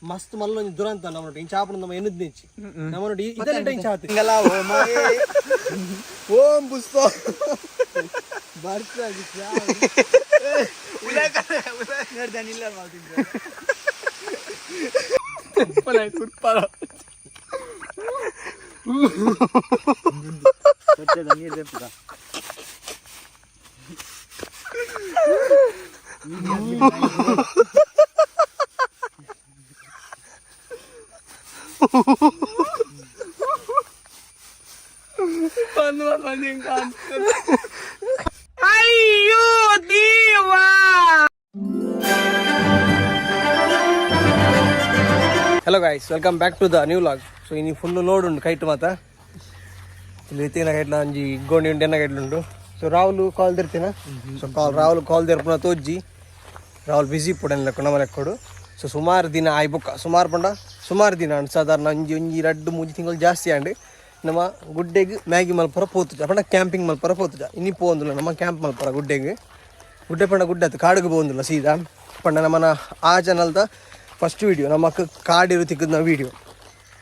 ಮಸ್ತ್ ಮಲ್ಲೊಂಜಿ ದುರಂತ ನಮ್ಮ ಇಂಚ ಆಪುನ ನಮ್ಮ ಎನ್ನುದ್ ನೆಚ್ಚಿ ನಮ್ಮ ನೋಡಿ ಇದೆಲ್ಲ ಇಂಚ ಆತು. ಓಂ ಪುಷ್ಪ. Hello guys, welcome back to the new vlog. So ಇನಿ ಫುಲ್ ಲೋಡ್ ಉಂಡು ಕೈಟ್ ಮಾತ. ಇಲ್ಲಿ ಇತ್ತಿನ ಕೈಟ್ಲ ಒಂಜಿ ಗೋಣಿ ಉಂಡು, ಎನ್ನ ಕೈಟ್ಲ ಉಂಡು. ಸೊ ರಾಹುಲ್ ಕಾಲ್ ದಿರ್ತಿನ. ಸೊ ಕಾಲ್ ರಾಹುಲ್ ಕಾಲ್ ದಿರ್ಪುನ ತೋಜ್ಜಿ. ರಾಹುಲ್ ಬಿಸಿ ಪುಡನ್ ಲೆಕ್ಕ ನಮ್ಮ ಲೆಕ್ಕೊಡು. ಸೊ ಸುಮಾರು ದಿನ ಆಯ್ ಬೊಕ್ಕ, ಸುಮಾರು ಪಂಡ ಸುಮಾರು ದಿನ ಅಂಡ್ ಸಾಧಾರಣ ಒಂಜಿ ಒಂಜಿ ರಡ್ಡು ಮೂಜಿ ತಿಂಗಳು ಜಾಸ್ತಿ ಆಂಡ್. ನಮ್ಮ ಗುಡ್ಡೆಗ್ ಮ್ಯಾಗಿ ಮಲ್ಪರ ಪೋತುಜ ಪಂಡ ಕ್ಯಾಂಪಿಂಗ್ ಮಲ್ಪರ ಪೋತುಜ. ಇನಿ ಪೋಂದುಲ್ಲ ನಮ್ಮ ಕ್ಯಾಂಪ್ ಮಲ್ಪರ ಗುಡ್ಡೆಗ್. ಗುಡ್ಡೆ ಪಂಡ ಗುಡ್ಡೆ ಆತು, ಕಾಡುಗೆ ಪೋಂದುಲ್ಲ ಸೀದಾ. ಪಂಡ ನಮ್ಮನ ಆ ಚಾನಲ್ದ ಫಸ್ಟ್ ವೀಡಿಯೋ ನಮ್ಮಕ್ಕ ಕಾಡಿರು ತಿಕ್ಕದ ವೀಡಿಯೋ.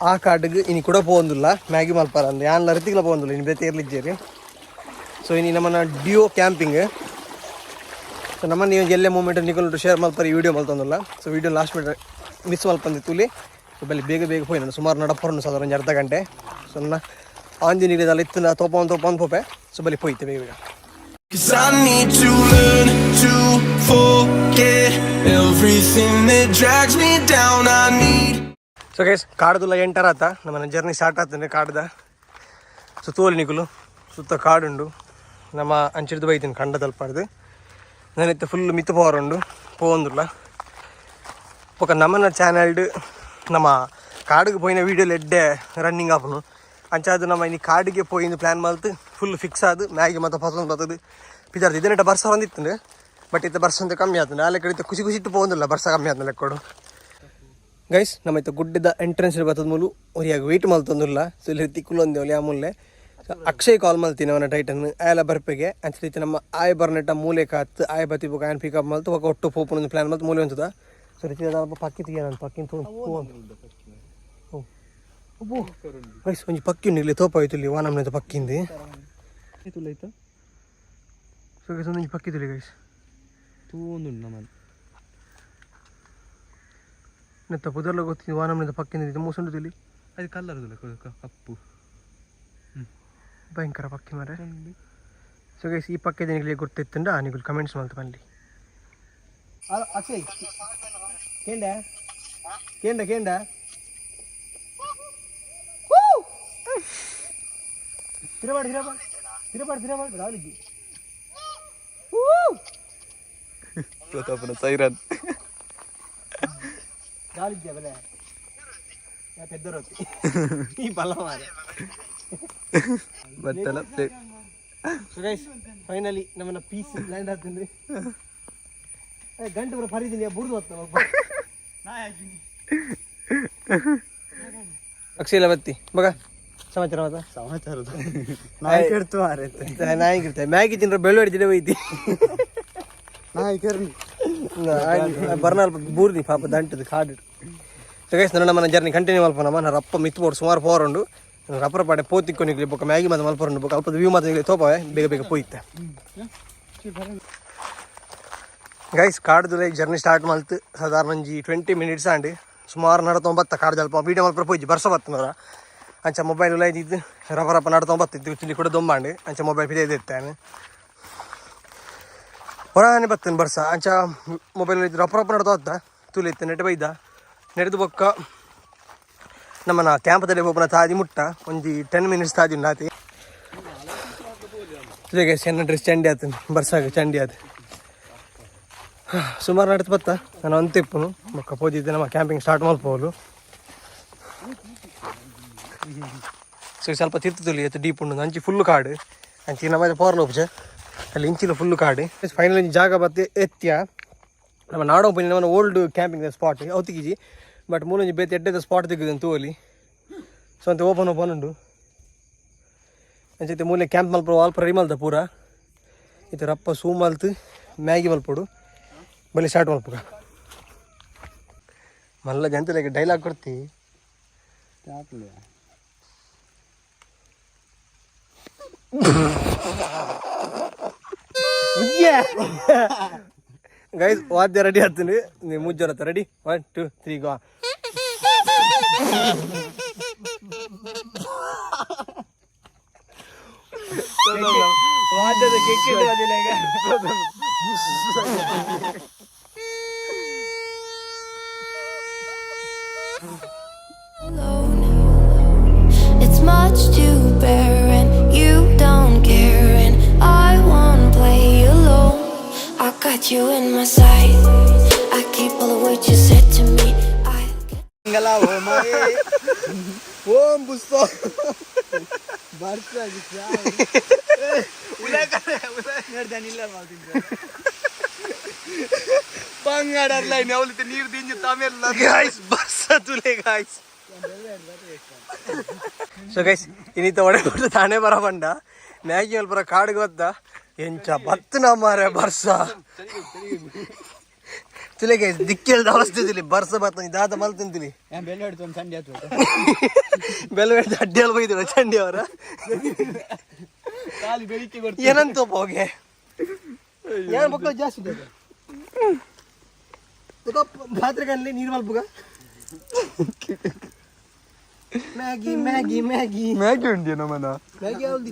ಆ ಕಾಡಿಗೆ ಇನಿ ಕೂಡ ಪೋಂದುಲ್ಲ ಮ್ಯಾಗಿ ಮಲ್ಪರ ಅಂದ್ ಯಾನ್ಲ ರತಿಗ್ಲ ಪೋಂದುಲ್ಲ ಇನಿ ಬೇತೆ ಇರ್ಲಿಜ್ಜೇರಿ. ಸೊ ಇನಿ ನಮ್ಮನ ಡಿಯೋ ಕ್ಯಾಂಪಿಂಗ್. ಸೊ ನಮ್ಮ ನೀವು ಎಲ್ಲೇ ಮೂಮೆಂಟ್ ನಿಕಲ್ ಶೇರ್ ಮಲ್ಪರ ಈ ವಿಡಿಯೋ ಮಲ್ತೊಂದುಲ್ಲ. ಸೊ ವಿಡಿಯೋ ಲಾಸ್ಟ್ ಮಿನಿಟ್ ಮಿಸ್ ಮಲ್ಪಂದಿ ತೂಲಿ. ಸೊ ಬಲ್ಲಿ ಬೇಗ ಬೇಗ ಪೋಯಿ. ನಾನು ಸುಮಾರು ನಡಪೊರನು, ಸಾಧಾರಣ ಒಂಜಿ ಅರ್ಧ ಗಂಟೆ. ಸೊ ನನ್ನ ಆಂಜಿ ನೀರಿದಲ್ಲ ಇತ್ತಿನ ತೋಪೊಂದು ತೋಪೊಂದು ಪೋಪೆ. ಸೊ ಬಲ್ಲಿ ಪೋಯ್ತೆ ಬೇಗ ಬೇಗ. 'Cause I need to learn to forget everything that drags me down. I need. So guys, ಕಾಡ್ದುಲ್ಲ enter ಆತ. ನಮ್ಮ ಜರ್ನಿ ಸ್ಟಾರ್ಟ್ ಆಗ್ತದೆ ಕಾಡ್ದ. ಸೊ ತೋಲಿ ನಿಕುಲು, ಸುತ್ತ ಕಾಡುಂಡು. ನಮ್ಮ ಅಂಚಿಡ್ದು ಬೈತೀನಿ ಕಂಡ ತಲ್ಪಾಡ್ದು. ನಾನಿತ್ತೆ ಫುಲ್ ಮಿತ್ತು ಪವರ್ ಉಂಡು, ಪೋವೊಂದುಲ್ಲ. ಬೊಕ ನಮ್ಮನ ಚಾನಲ್ಡ್ ನಮ್ಮ ಕಾಡಿಗೆ ಪೋಯಿನ ವೀಡಿಯೋ ಎಡ್ಡೆ ರನ್ನಿಂಗ್ ಆಪುನು. ಅಂಚಾದ್ ನಮ್ಮ ಇನಿ ಕಾಡಿಗೆ ಪೋಯಿನ ಪ್ಲ್ಯಾನ್ ಮಲ್ತು ಫುಲ್ ಫಿಕ್ಸ್ ಆದ್ ಮ್ಯಾಗಿ ಮತ್ತೆ ಪಸಂದ್ ಬರ್ತದೆ ಪಿದಾರ್ದು. ಇದನ್ನೆಟ್ಟ ಬರ್ಸ ಒಂದಿತ್ತು, ಬಟ್ ಇತ್ತ ಬರ್ಸ ಅಂತ ಕಮ್ಮಿ ಆತಂಡೆ. ಆಲೆ ಕಡೆ ಖುಷಿ ಖುಷಿ ಇಟ್ಟು ಪೋವೊಂದಿಲ್ಲ, ಬರ್ಸ ಕಮ್ಮಿ ಆತಂದೆ ಲೆಕ್ಕೊಡು. ಗೈಸ್, ನಮ್ಮ ಇತ್ತ ಗುಡ್ಡದ ಎಂಟ್ರೆನ್ಸ್ ಬರ್ತದ. ಮೂಲು ಒರಿಯಾಗ ವೆಯ್ಟ್ ಮಲ್ತೊಂದುಲ್ಲ. ಸೊ ಇಲ್ಲಿ ತಿಕ್ಕುಲೊಂದೆ ಒಲಿ ಆಮೂಲ್ಲೆ. ಸೊ ಅಕ್ಷಯ್ ಕಾಲ್ ಮಲ್ತೀನಿ ಅವನ ಟೈಟನ್ ಆಯಲ ಬರ್ಪೆಗೆ ಅಂಚ. ನಮ್ಮ ಆಯ್ ಬರ್ನೆಟ್ಟ ಮೂಲೆ ಕಾತ್ ಆಯ್ ಬತ್ತಿ ಬೊಕ ಆಯನ್ ಪಿಕಪ್ ಮಲ್ತು ಬೊಕ ಒಟ್ಟು ಪೋಪುನ ಪ್ಲಾನ್ ಮಲ್ತು ಮೂಲೆ ಉಂತದ. ಸೊ ರೀತಿ ಪಕ್ಕಿ ತೆಗಿಯ, ನಾನು ಪಕ್ಕಿನ ತೂ. ಗೈಸ್, ಒಂಜಿ ಪಕ್ಕಿ ಉಂಡು ಇಲ್ಲಿ, ತೋಪ ಆಯ್ತು ಇಲ್ಲಿ. ವಾನಮ್ನ ಪಕ್ಕಿಂದು. ಸೊ ಗೈಸ್, ಒಂದೊಂಜಿ ಪಕ್ಕಿ ತುಲಿ ಗೈಸ್. ತೂವೊಂದುಂಡು ನಮನ್. ನೆತ್ತ ಪುದರ್ಲ ಗೊತ್ತಿ ವಾನಮ್ನ ಪಕ್ಕಿಂದು ಮೂಸುಂಡು ತುಲಿ. ಅದು ಕಲ್ಲರ್ ಕಪ್ಪು. ಭಯಂಕರ ಪಕ್ಕಿ ಮಾರೆ. ಸೊ ಗೈಸ್, ಈ ಪಕ್ಕಿ ನಿಮಗೆ ಗೊತ್ತಿತ್ತಂಡ ನಿಗುಲ್ ಕಮೆಂಟ್ಸ್ ಮಲ್ತು ಬನ್ನಿ. ಅಕ್ಷಯ್, ಕೇಂಡ ಕೇಂಡ ಕೇಂಡ. ತಿರಬಾಡಿ ತಿರಬಾಡಿ ತಿರಬಾಡಿ ತಿರಬಾಡಿ ದಾಲಿಜಿ. ಪ್ರತಾಪನ ಸೈರನ್. ದಾಲಿಜ್ಜ ಬಲೆ ಪೆದ್ದರೊತ್ತಿ ಈ ಬಲ ಮಾರೆ. ಬತ್ತಲ ಪ್ಲೇಟ್. ಸೊ ಗೈಸ್, ಫೈನಲಿ ನಮ್ಮನ್ನ ಪೀಸ್ ಲ್ಯಾಂಡ್ ಆಗ್ತದೆ. ಗಂಟೆ ಬರೋ ಪರಿದ್ದೀನಿ ಬುಡ್ದು ಹೊತ್ತ ಒಬ್ಬ. ಅಕ್ಷಯ್ ಬತ್ತಿ ಮಗ, ಸಮಾಚಾರ ಮಾತ? ಸಮಾಚಾರದ ನಾಯಿ ಕೆಡ್ತು ಮಾರೆ. ನಾಯಿ ಇರ್ತೇವೆ. ಮ್ಯಾಗಿ ತಿಂದ್ರೆ ಬೆಳ್ಳುವಡಿ ದಿನ ಒಯ್ತಿ. ನಾಯಿ ಕೆರ್ನಿ. ಬರ್ನಾಲ್ ಬೂರ್ದಿ ಪಾಪ ದಂಟದು ಕಾಡು. ಸೊ ಗೈಸ್, ನನ್ನ ನಮ್ಮ ಜರ್ನಿ ಕಂಟಿನ್ಯೂ ಮಲ್ಪ. ನಮ್ಮ ರಪ್ಪ ಮಿತ್ತು ಬೋಡು ಸುಮಾರು ಪೋರ್ ಉಂಡು. ರಪ್ಪರ ಪಾಡೆ ಪೋತಿಕ್ಕೊನಿಗ್ಲಿ ಬೊಕ್ಕ ಮ್ಯಾಗಿ ಮಾತ ಮಲ್ಪರುಂಡು. ಬೊಕ್ಕ ಅಲ್ಪದ ವ್ಯೂ ಮಾತ ತೋಪವೆ. ಬೇಗ ಬೇಗ ಪೋಯಿತ್ತೆ. ಗೈಸ್, ಕಾಡ್ದುಲೆ ಜರ್ನಿ ಸ್ಟಾರ್ಟ್ ಮಲ್ತು ಸಾಧಾರಣ ಒಂಜಿ 20 ಮಿನಿಟ್ಸ್ ಆಂಡ್. ಸುಮಾರು ನಡತೊಂಬತ್ತ ಕಾಡು ಅಲ್ಪ ವೀಡಿಯೋ ಮಲ್ಪ ಪೋಯಿಜಿ. ಬರ್ಸ ಬತ್ತನವರ ಅಂಚ ಮೊಬೈಲ್ ಉಲ ಇದ್ದು ರಪ ರಪ ನಡತೊಂಬತ್ತಿದ್ದು ತಿಳಿ ಕೂಡ ದೊಂಬಾಂಡ್. ಅಂಚ ಮೊಬೈಲ್ ಪಿದೆ ಇತ್ತಾನೆ. ಹೊರಾನೆ ಬತ್ತನ್ ಬರ್ಸ. ಅಂಚ ಮೊಬೈಲ್ ಇದ್ದು ರಪ ರಪ ನಡ್ತಾ ತುಲಿ ಇತ್ತು. ನೆಟ್ ಬೈದ ನೆಡೆದು ಬೊಕ್ಕ ನಮ್ಮನ ಕ್ಯಾಂಪದಲ್ಲಿ ಒಬ್ಬನ ತಾದಿ ಮುಟ್ಟ ಒಂಜಿ 10 ಮಿನಿಟ್ಸ್ ತಾದಿ ಉಂಡು ಆತಿ. ಗೈಸ್, ಎನ್ನ ಡ್ರೆಸ್ ಚಂಡಿ ಆತು, ಬರ್ಸಾಗ ಚಂಡಿ ಆತು. ಸುಮಾರು ನಡ್ತು ಬತ್ತ. ನಾನು ಅಂತಿಪ್ಪುನು ಬೊಕ್ಕ ಪೋದಿದ್ದೆ ನಮ್ಮ ಕ್ಯಾಂಪಿಂಗ್ ಸ್ಟಾರ್ಟ್ ಮಲ್ಪೋಲು. ಸೊ ಸ್ವಲ್ಪ ತಿರ್ತು ಎತ್ತು ಡೀಪ್ ಉಂಡು. ಅಂಚಿ ಫುಲ್ ಕಾಡು. ಅಂಚಿ ನಮ್ಮ ಪೋರ್ಲ ಉಪಜ ಅಲ್ಲಿ ಇಂಚಿಲ ಫುಲ್ ಕಾಡು. ಫೈನಲ್ ಜಾಗ ಬತ್ತೆ ಎತ್ಯ. ನಮ್ಮ ನಾಡೋ ಪೋಯಿನ ನಮ್ಮ ಓಲ್ಡ್ ಕ್ಯಾಂಪಿಂಗ್ ಸ್ಪಾಟ್ ಅವತ್ತಿಗಿಜಿ. ಬಟ್ ಮೂಲೊಂಜಿ ಬೇತೆ ಎಡ್ಡೆದ ಸ್ಪಾಟ್ ತೆಗೆದು ತೂವಲಿ. ಸೊ ಅಂತ ಓಪನ್ ಓಪನ್ ಉಂಡು. ಅಂಚೈತೆ ಮೂಲೆ ಕ್ಯಾಂಪ್ ಮಲ್ಪ ಅಲ್ಪ ರೆಡಿ ಮಲ್ತ ಪೂರ. ಇತ್ತೆ ರಪ್ಪ ಸೂ ಮಲ್ತು ಮ್ಯಾಗಿ ಮಲ್ಪೊಡು. ಬಲಿ ಸ್ಟಾರ್ಟ್ ಮಲ್ಪುಗ. ಮಲ್ಲ ಜಂತಲೆಗೆ ಡೈಲಾಗ್ ಕೊಡ್ತಿ. ಗೈಸ್ ವಾದ್ಯ ರೆಡಿ ಆಗ್ತೀನಿ, ನೀವು ಮುಜ್ಜರ ready. 1 2 3 go. ವಾದ್ಯದ alone. It's much to bear, and you don't care, and I won't play alone. I got you in my sight. I keep all the words you said to me. I Om ಬುಸ್ಸೋ. ನೀರು ದಿಂಜು ತಮೇಲ್ಲ. Guys ಬರ್ಸ ತುಲೆ guys. So guys ಇನ್ನಿತ ಒಡೆ ಕೊಟ್ಟು ತಾನೇ ಬರ ಬಂಡ Maggi ಅಲ್ಲಿ ಬರ ಕಾಡಿಗೆ ಗೊತ್ತ ಎಂಚ ಬತ್ತು ಮಾರೆ ಬರ್ಸ ತುಲೆ ಗೈಸ್ ದಿಕ್ಕೆಲ್ದ ಅವಸ್ಥೆ ಬರ್ಸ ಬತ್ತ ದಾದ ಮಲ್ ತಿಂತಿಲಿ. ಬೆಲ್ಲ ಅಡ್ಡಿಯಲ್ಲಿ ಬೈದ್ರು ಚಂಡಿ ಅವರ. ಏನಂತ ಹೋಗೆ ಯಾರು ಮಕ್ಕಳು ಜಾಸ್ತಿ ಇದೆ ಪಾತ್ರೆಗಲ್ಲಿ ನೀರು ಮಲ್ಪುಗ. Maggi Maggi Maggi Maggi ಉಂಡಿಯ ನಮ್ಮನ. ಮ್ಯಾಗಿ ಯಾವ್ದು?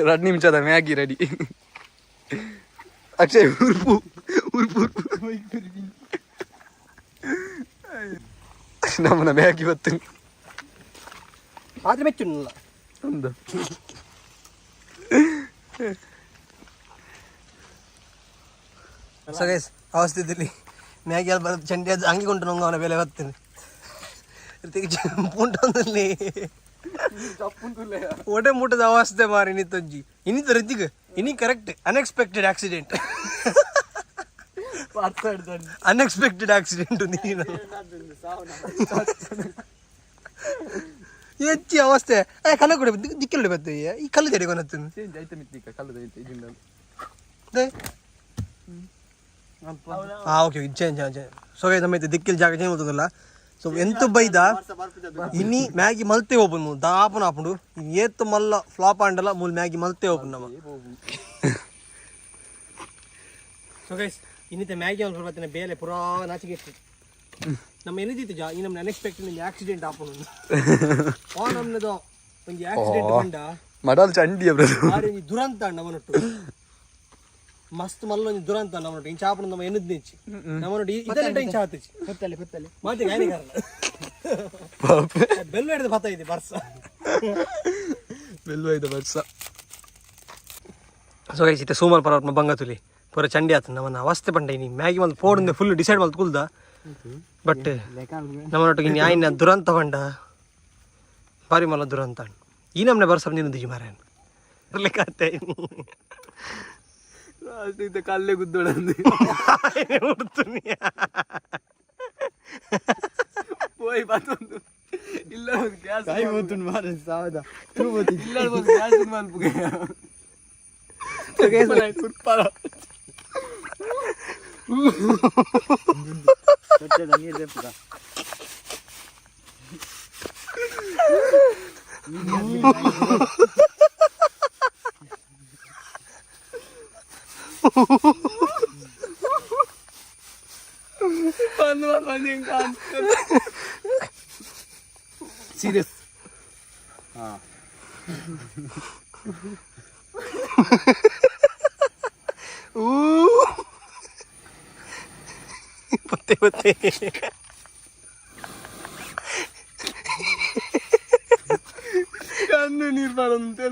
2 ನಿಮಿಷದ ಮ್ಯಾಗಿ ರೆಡಿ. ಅಕ್ಷಯ್ ಉರ್ಪು ಉರ್ಪು ಉರ್ಪು ನಮ್ಮನ ಮ್ಯಾಗಿ ಬತ್ತು. ಪಾತ್ರೆ ಮೆಚ್ಚುನಲ್ಲ. ಒಂದು ಸೊ ಗೈಸ್ ಅವಸ್ಥಿತಿಲಿ ಮ್ಯಾಗಿ ಅಲ್ಲಿ ಬರೋದು ಚಂಡಿ ಅದು ಅಂಗಿ ಕೊಂಡು ನಂಗೆ ಅವನ ಬೆಲೆ ಬರ್ತೇನೆ ಪುಂಟೊಂದಲ್ಲಿ ಒಡೆ ಮುಟ್ಟದ ಅವಸ್ಥೆ ಮಾರಿ ನಿತ್ತೊಂಜಿ ಇನ್ನಿತ ರಿತಿಗ್ ಇನಿ correct. Unexpected accident, unexpected accident. ನೀನು ಹೆಚ್ಚಿ ಅವಸ್ಥೆ. ಏ ಕಲ್ಲ ಕೂಡ ದಿಕ್ಕೆಲ್ಲ ಬರ್ತದೆ ಈ ಕಲ್ಲು ಜಡಿ ಕೊನತ್ತು. ಚೇಂಜ್ ಆಯ್ತು ಮಿತ್ತಿಕ ಕಲ್ಲದ ಇಜಿಂದ. ಹಾ okay, change change. So guys ನಮ್ಮ ದಿಕ್ಕಿಲ್ ಜಾಗ ಚೇಂಜ್ ಹೋಗ್ತದಲ್ಲ. ಸೊ ಎಂತ ಬೈದ ಇನಿ ಮ್ಯಾಗಿ ಮಲ್ತೆ ಓಪನ್ ದಾಪನ ಆಪುಂಡು ಏತ್ ಮಲ್ಲ ಫ್ಲಾಪ್ ಆಂಡಲ ಮೂಲ ಮ್ಯಾಗಿ ಮಲ್ತೆ ಓಪನ್ ನಮ್ಮ. ಸೊ ಗೈಸ್ ಇನ್ನಿತ ಮ್ಯಾಗಿ ಒಂದು ಸ್ವಲ್ಪ ಬೇಲೆ ಪೂರಾ ನಾಚಿಗೆ ಇತ್ತು ನಮ್ಮ ಎನಿದಿತ್ತು ಜಾ ಈ ನಮ್ಮ ಅನ್ಎಕ್ಸ್ಪೆಕ್ಟೆಡ್ ಆಕ್ಸಿಡೆಂಟ್ ಆಪುಂಡು ಆ ನಮ್ಮದು ಒಂಜಿ ಆಕ್ಸಿಡೆಂಟ್ ಬಂಡ. ಮಡಲ್ ಚಂಡಿ ಬ್ರದರ್. ಬಾರಿ ಒಂಜಿ ದುರಂತ ನಮ್ಮನೊಟ್ಟು ಮಸ್ತ್ ಮಲ್ಲ ಒಂಜಿ ದುರಂತ ನಮ್ಮನೊಟ್ಟು ಇಂಚ ಆಪುಂಡು ನಮ್ಮ ಎನಿದ್ ನಿಂಚಿ ನಮ್ಮನೊಟ್ಟು ಇದೆಲ್ಲ ಇಂಚ ಆತುಚಿ ಕುತ್ತಲೆ ಕುತ್ತಲೆ. ಮಾತೆ ಗಾಯನಿಗಾರಲ್ಲ ಬೆಲ್ಲ ಹಿಡಿದು ಬತ್ತ ಇದೆ ಬರ್ಸ. ಬೆಲ್ಲು ಐದು ವರ್ಷ. ಸೊ ಗೈಸ್ ಇತ್ತೆ ಸೋಮಲ್ ಪರ್ವತ ಬಂಗತುಲಿ ಪೂರ ಚಂಡಿ ಆತ ನಮ್ಮನ್ನ ಅವಸ್ಥೆ ಪಂಡ ಇನಿ ಮ್ಯಾಗಿ ಮಲ್ತ್ ಪೋಡುಂದೆ ಫುಲ್ ಡಿಸೈಡ್ ಮಲ್ತ್ ಕುಲ್ದ ಬಟ್ ನಮ್ಮನೊಟ್ಟಿಗೆ ಇನ್ನು ಆಯ್ನ ದುರಂತ ಪಂಡ ಬಾರಿ ಮಲ್ಲ ದುರಂತ ಈ ನಮ್ಮನೆ ಬರ್ಸ ನೀನು ದಿಜಿ ಮಾರಾಯನ್ ಬರ್ಲಿಕ್ಕೆ ಲಾಸ್ಟ್ ಇದ್ದ ಕಲ್ಲೇ ಗುದ್ದೋಳಂದು. ಉಡ್ತೀನಿ. ಪೋಯ್ ಬತ್ತೊಂದು ಇಲ್ಲ ಗ್ಯಾಸ್ ಇಲ್ಲ ಒಂದು ಗ್ಯಾಸ್ ಮಲ್ಪುಗೆ ಕುರ್ಪಾಲ. ಸೀರಿಯಸ್. ಊ ಬತ್ತೆ ಬತ್ತೆ. ಕಣ್ಣು ನೀರು ಬರೋದು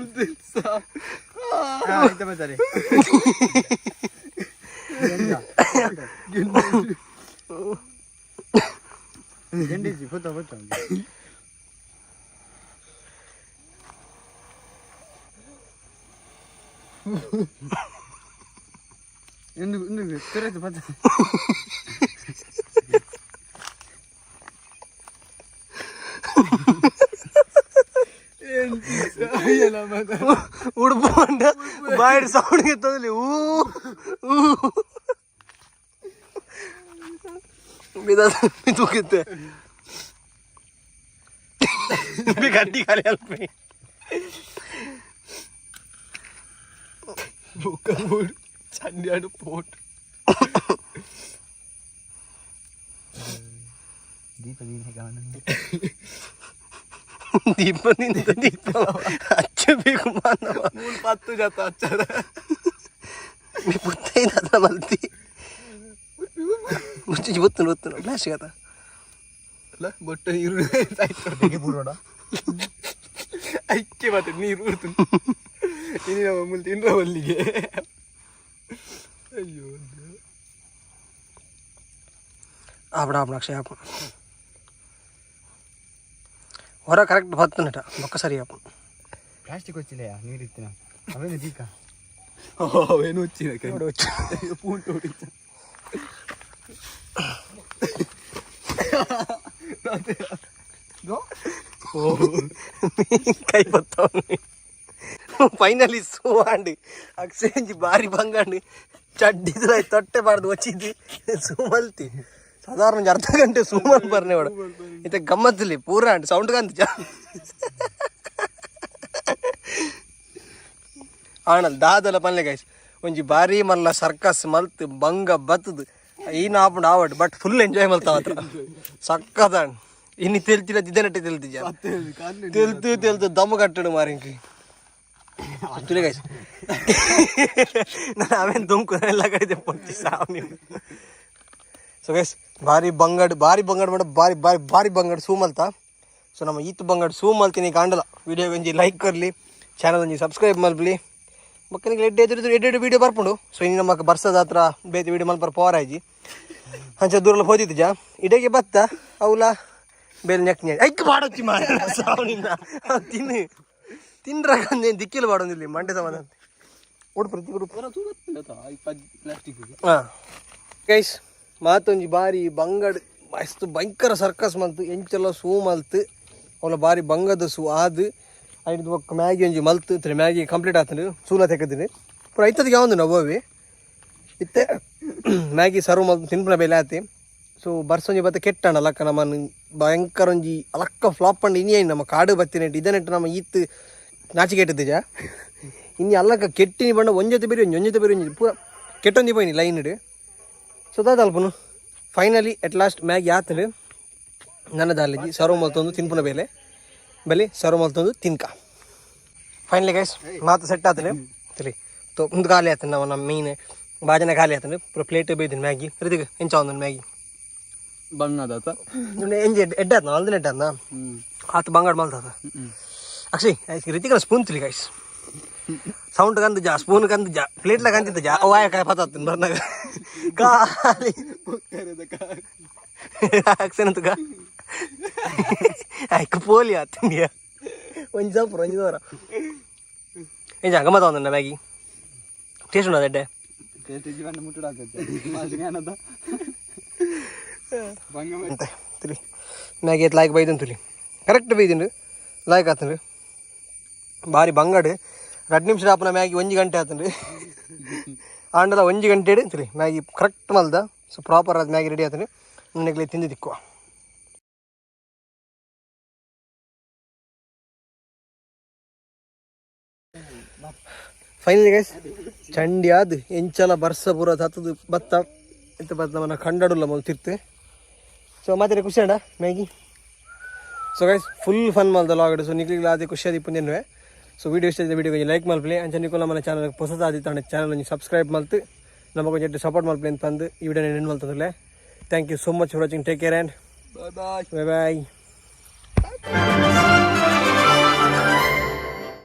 ಉಡುಪು ಪಂಡ ಬಾಯಿಡ್ ಸೌಂಡ್ ಎತ್ತದಲ್ಲಿ ಊ ಊ. ತೂಕಿತ್ತೆ ಗಡ್ಡಿ ಖಾಲಿ ಅಲ್ಪಿ. ಬೊಕ್ಕ ಬೋಡು ಚಂಡಿಯಾಡು ಪೋಟ್. ದೀಪ ದೀಪ. ದೀಪ ನಿಂತ ದೀಪ ಹಚ್ಚಬೇಕು ಮಾನವ. ಮೂಲು ಪತ್ತು ಜತ ಅಚ್ಚರ. ಪುತ್ತೈನ ಮಲ್ತಿ ಮುಚ್ಚಿ ಬೊತ್ತು ಬೊತ್ತು ಫ್ಲಾಶ್ ಕಥ. ಅಲ್ಲ ಬೊಟ್ಟ ನೀರು ಪೂರ್ವಡ. ಐಕ್ಕೆ ಮತ್ತೆ ನೀರು ಉರ್ತು ಇನಿ ನಮ್ಮ ಮುಲ್ ತಿನ್ರ ಬಲ್ಲಿಗೆ. ಅಯ್ಯೋ. ಆಪಡ ಆಪಣ ಅಕ್ಷಯ ಆಪಣ ಹೊರ ಕರೆಕ್ಟ್ ಬತ್ತನಟ ಬೊಕ್ಕ ಸರಿ ಆಪಣ. ಪ್ಲಾಸ್ಟಿಕ್ వచ్చిಲೇ ನೀರು ಇತ್ತಿನ ಅವೇನು ದೀಕ. ಅವೇನು ಹುಚ್ಚಿನ ಕೈ ಪೂಂಟು ಹೊಡಿತ. ಕೈ ಬತ್ತವನು ಫೈನಲಿ ಸೂ ಆಂಡ್ ಅಕ್ಷಯಂಜಿ ಬಾರಿ ಬಂಗಾಂಡ್ ಚಡ್ಡಿದ್ರ ತೊಟ್ಟೆ ಬಾರ್ದು వచ్చింది. ಸೂ ಮಲ್ತಿ ಸಾಧಾರಣ ಒಂಜಿ ಅರ್ಧ ಗಂಟೆ ಸೂ ಮಲ್ ಬರ್ನೆ ವಾಡ ಇತ್ತೆ ಗಮ್ಮತ್ತಲ್ಲಿ ಪೂರ ಅಂಡ್ ಸೌಂಡ್ ಕಂತ ಆಣಲ್ ದಾದಲ ಪನ್ಲೆ ಗೈಸ್. ಒಂಜಿ ಬಾರಿ ಮಲ್ಲ ಸರ್ಕಸ್ ಮಲ್ತ್ ಬಂಗ ಬತ್ತದು ಈನ ಆಪುಂಡು ಆವಡ್ but full enjoy ಮಲ್ತ ಮಾತ್ರ ಸಕ್ಕದಾಂಡ್. ಇನ್ನು ತೆಲ್ತಿಲ್ಲ ಇದೇನಟ್ಟೆ ತೆಲ್ತಿಜ ತೆಲ್ತು ತೆಲ್ತು ದಮ್ಮು ಕಟ್ಟಡು ಮಾರಿಂಕ್ ತುಲೆ ಗೈಸ್. ನಾನು ಆಮೇಲೆ ದುಂಕು ಎಲ್ಲ ಕಡೆ ಪೊಂಚಿ ಸಾವು ನೀವು. ಸೊ ಗೈಸ್, ಭಾರಿ ಬಂಗಡ್ ಭಾರಿ ಬಂಗಡ್ ಮಾಡ ಭಾರಿ ಭಾರಿ ಭಾರಿ ಬಂಗಡ್ ಸೂ ಮಲ್ತ. ಸೊ ನಮ್ಮ ಈತ್ ಬಂಗಡ್ ಸೂ ಮಲ್ತೀನಿ ಕಾಂಡಲ. ವಿಡಿಯೋ ಒಂಜಿ ಲೈಕ್ ಕೊರ್ಲಿ, ಚಾನಲ್ ಒಂಜಿ ಸಬ್ಸ್ಕ್ರೈಬ್ ಮಲ್ಪಲಿ. ಮಕ್ಕಳಿಗೆ ಎಡ್ಡೆ ಎದುರು ಎಡ್ಡೆ ಎಡ್ಡೆ ವೀಡಿಯೋ ಬರ್ಪುಂಡು. ಸೊ ಇನ್ನು ನಮ್ಮಕ್ಕ ಬರ್ಸದ ಹತ್ರ ಬೇತೆ ವೀಡಿಯೋ ಮಲ್ಪರ ಪವರ್ ಆಯ್ಜಿ ಅಂಚ ದೂರಲ್ಲ ಹೋದಿದ್ದು ಜಾ ಇಡಗೆ ಬತ್ತ ಅವಲ ಬೇಲ್ ನೆಕ್ ನೆ ಐಕ್ ಮಾಡೊಚ್ಚಿ ಮಾಡ ಸಾವು ನಿನ್ನ ತಿನ್ನು ತಿನ್ರಾಗ ಅಂದೇನು ದಿಕ್ಕಿಲ್ಲ ಮಾಡೋದಿಲ್ಲ ಮಂಡೆ ಸಮಾಧಾನ ಉಡುಪು ಪ್ರತಿ ಉಡುಪು. ಪ್ಲಾಸ್ಟಿಕ್. ಹಾಂ ಗೈಸ್, ಮಾತೊಂಜಿ ಬಾರಿ ಬಂಗಡ್ ಮಸ್ತ್ ಭಯಂಕರ ಸರ್ಕಸ್ ಮಲ್ತು ಎಂಚೆಲ್ಲ ಸೂ ಮಲ್ತು ಅವಲ ಬಾರಿ ಬಂಗದ ಸೂ ಆದ್ ಐದು ಬೊಕ್ಕ ಮ್ಯಾಗಿ ಒಂಜಿ ಮಲ್ತು ತ್ರೆ ಮ್ಯಾಗಿ ಕಂಪ್ಲೀಟ್ ಆತಂಡು ಸೂಲ ತೆಕ್ಕದಿನಿ ಪೂರ ಐತದಿಗೆ ಯಾವೊಂದು ನವ್ವವಿ ಇತ್ತೆ ಮ್ಯಾಗಿ ಸರ್ವ್ ಮಲ್ತು ತಿನ್ಪುನ ಬೇಲೆ ಆತಿ. ಸೊ ಬರ್ಸೊಂಜಿ ಬತ್ತ ಕೆಟ್ಟಣ ಅಲಕ್ಕ ನಮ್ಮನ್ನು ಭಯಂಕರ ಒಂಜಿ ಅಲಕ್ಕ ಫ್ಲಾಪ್ ಪಂಡ ಇನಿ ನಮ್ಮ ಕಾಡು ಬತ್ತಿನೆಟ್ ಇದನೆಟ್ಟು ನಮ್ಮ ಈತ್ ನಾಚಿಕೆಟ್ಟದಿಜ ಇನ್ನು ಅಲ್ಲಕ್ಕ ಕೆಟ್ಟಿನಿ ಬಣ್ಣ ಒಂಜೊತೆ ಬೇರೆ ಒಂಜಿ ಒಂಜೊತೆ ಬೇರೆ ಒಂಜಿ ಪೂರ ಕೆಟ್ಟೊಂದಿ ಪೋಯಿನಿ ಲೈನ್ ಇಡು. ಸೊ ದಾದ ಅಲ್ಪನು finally at last Maggi ಆತನು ನನ್ನ ದಾಲಿಜಿ ಸರ್ವ್ ಮಲ್ತೊಂದು ತಿನ್ಪುನ ಬೇಲೆ ಬಲಿ ಸರ್ವ್ ಮಲ್ತೊಂದು ತಿನ್ಕ. ಫೈನಲಿ ಗೈಸ್, ಮಾತು ಸೆಟ್ ಆತನು ತಿಳಿ ತೋ ಒಂದು ಖಾಲಿ ಆತನು ನಾವು ನಮ್ಮ ಮೀನು ಬಾಜನ ಖಾಲಿ ಆತನು ಪೂರ ಪ್ಲೇಟ್ ಬೇಯ್ತೀನಿ ಮ್ಯಾಗಿ. ಋತಿಕ್, ಎಂಚ ಒಂದು ಮ್ಯಾಗಿ? ಬಂಗದಾತ. ಎಂಜಿ ಎಡ್ಡೆ ಆತ್ನ ಅಲ್ದಿನ ಎಡ್ಡೆ ಆತ್ನ ಆತ ಬಂಗಾಡ ಮಲ್ತಾತ. ಅಕ್ಷಯ್ ರಿತಿಕನ ಸ್ಪೂನ್ ತಿಳಿ ಗೈಸ್. ಸೌಂಡ್ ಕಂದು ಜಾ ಸ್ಪೂನ್ ಕಂದು ಜಾ ಪ್ಲೇಟ್ಲ ಕಂತಿದ್ದ ಜಾ ವಾಯ ಕಾಯ ಪತಾತು ಬರ್ನಾಗ ಖಾಲಿ ಅಕ್ಷನ ತುಗ ಐಕ್ ಪೋಲಿ ಆತಂಡಿಯ ಒಂಜಿ ಸಾಪುರ ಒಂಜಿ ದೋರ ಎಂಜ ಗಮ್ಮತ್ತ ಒಂದನ್ನ ಮ್ಯಾಗಿ ಟೇಸ್ಟ್ ಉಂಟು ಎಡ್ಡೆ. ಟೇಸ್ಟ್ ಜೀವನ ಮುಟ್ಟುಡಾಕತ್ತೆ ಏನದ ಬಂಗ. ಅಂತೆ ತುಲಿ ಮ್ಯಾಗಿ ಎತ್ ಲಾಯ್ಕ್ ಬೈದನ್ ತುಲಿ ಕರೆಕ್ಟ್ ಬೈದಿಂಡು ಲಾಯ್ಕ್ ಆತಂಡು ಬಾರಿ ಬಂಗಡು. 2 ನಿಮಿಷ ಆಪುನ ಮ್ಯಾಗಿ 1 ಗಂಟೆ ಆತಂಡು ಆಂಡಲ 1 ಗಂಟೆ ತುಲಿ ಮ್ಯಾಗಿ ಕರೆಕ್ಟ್ ಮಲ್ದ. ಸೊ ಪ್ರಾಪರ್ ಆದ ಮ್ಯಾಗಿ ರೆಡಿ ಆತಂಡು ನನಗೆ ತಿಂದು ದಿಕ್ಕುವ. ಫೈನಲಿ ಗೈಸ್, ಚಂಡಿ ಆದ್ ಎಂಚಲ ಬರ್ಸ ಪೂರ ತತ್ತದು ಬತ್ತ ಇಂತ ಬತ್ತ ನಮ್ಮನ್ನ ಕಂಡಡುಲ್ಲ ಮೊದಲು ತಿರ್ತು. ಸೊ ಮಾತ್ರ ಖುಷಿ ಅಣ್ಣ Maggi. So guys, full fun ಮಲ್ದ ಲಾಗಡ್. ಸೊ ನಿಕ್ಲಿಗೆ ಅದೇ ಖುಷಿ ಆದಿಪ್ಪು ನೆನ್ವೆ. ಸೊ ವಿಡಿಯೋ ಇಷ್ಟ ವಿಡಿಯೋ ಕೊಂಚ ಲೈಕ್ ಮಲ್ಪಲೆ. ಅಂಚ ನಿಕುಲ್ ನಮ್ಮ ಚಾನಲ್ ಹೊಸದಾದಿತ್ತು ಚಾನಲ್ ಒಂಜಿ ಸಬ್ಸ್ಕ್ರೈಬ್ ಮಲ್ತು ನಮಗೆ ಒಂಜಿ ಸಪೋರ್ಟ್ ಮಲ್ಪಲೆ ಅಂತ ಅಂದು ಈ ವಿಡಿಯೋ ನೆನ್ ಮಲ್ತಂದ್ರೆ. Thank you so much for watching. Take care and bye bye. Bye bye.